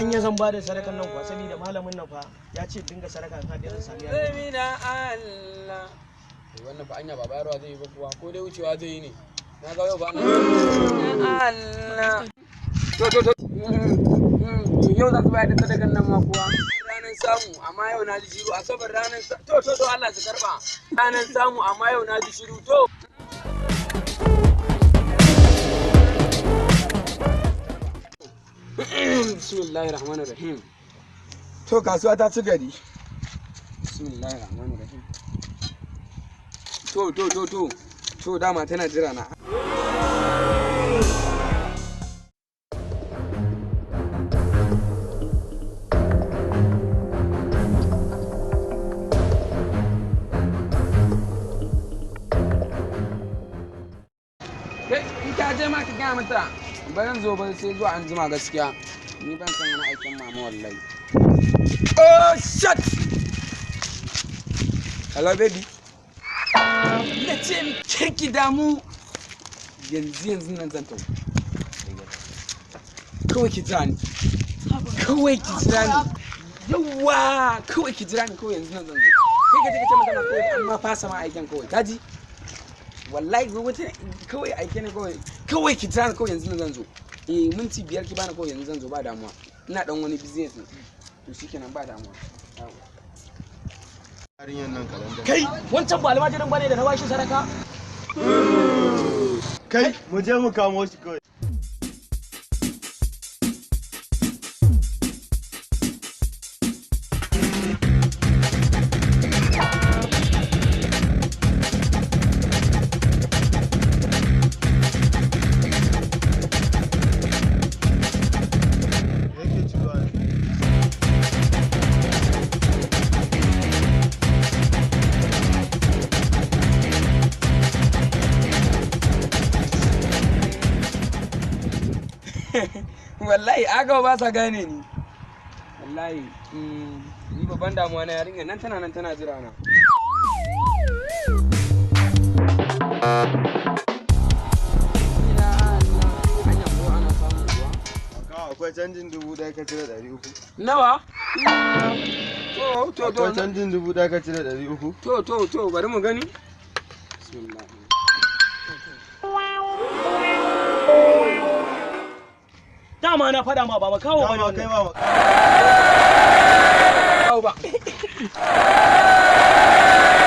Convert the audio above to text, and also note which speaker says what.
Speaker 1: Anya zan ba da sadakan nan kuwa, saboda malamin nan fa ya ce dinga sadaka in haɗe zan sami yarinya.
Speaker 2: Sabida Allah.
Speaker 3: Wannan fa anya ba bayarwa zai yi ba kuwa, ko dai wucewa zai yi ne. Na ga yau ba na.
Speaker 2: Allah. To to to. Yau za su bayar da sadakan nan ma kuwa. Ranar samu amma yau na ji shiru, asabar ranar to to to Allah su karba. Ranar samu amma yau na ji shiru to. Bismillahir Rahmanir Rahim.
Speaker 3: To kasuwa ta ci gari. Bismillahir Rahmanir Rahim. To to to to. To dama tana jira na. Kai in ka je ma ka gaya mata ba zan zo ba sai zuwa an jima gaskiya. Ni ban san wani aikin mama wallahi. Oh shit! Hello baby. Na ce kirki damu yanzu yanzu nan zan tafi. Kawai ki jira ni. Kawai ki jira ni. Yawwa kawai ki jira ni, kawai yanzu nan zan zo. Kai ka je ka ce mata ma kawai amma fasa ma aikin kawai. Ka ji? Wallahi wata kawai aike ne kawai. Kawai ki jira ni kawai yanzu nan zan zo. Eh, minti 5 ki bani kawai yanzu zan zo, ba damuwa. Ina dan wani business ne. To shikenan, ba damuwa. Yawwa.
Speaker 4: Yarinyar nan kalanda.
Speaker 1: Kai, wancan ba almajirin bane da na bashi sadaka?
Speaker 4: Kai, mu je mu kamo shi kawai. Yake ciwa ne.
Speaker 3: Wallahi aga ba sa gane ni wallahi. Ni babban damuwa na yarinya nan tana nan tana jira na. Ina Allah, hanya ko ana samun ruwa?
Speaker 4: Kawo, akwai canjin 1000 ka cire 300.
Speaker 3: Nawa? To to
Speaker 4: Akwai
Speaker 3: to
Speaker 4: canjin 1000 ka cire 300.
Speaker 3: To to to, bari mu gani. Bismillah.
Speaker 1: Dama na faɗa ma ba makaho bane
Speaker 4: Dama kai
Speaker 1: wannan.
Speaker 4: ba.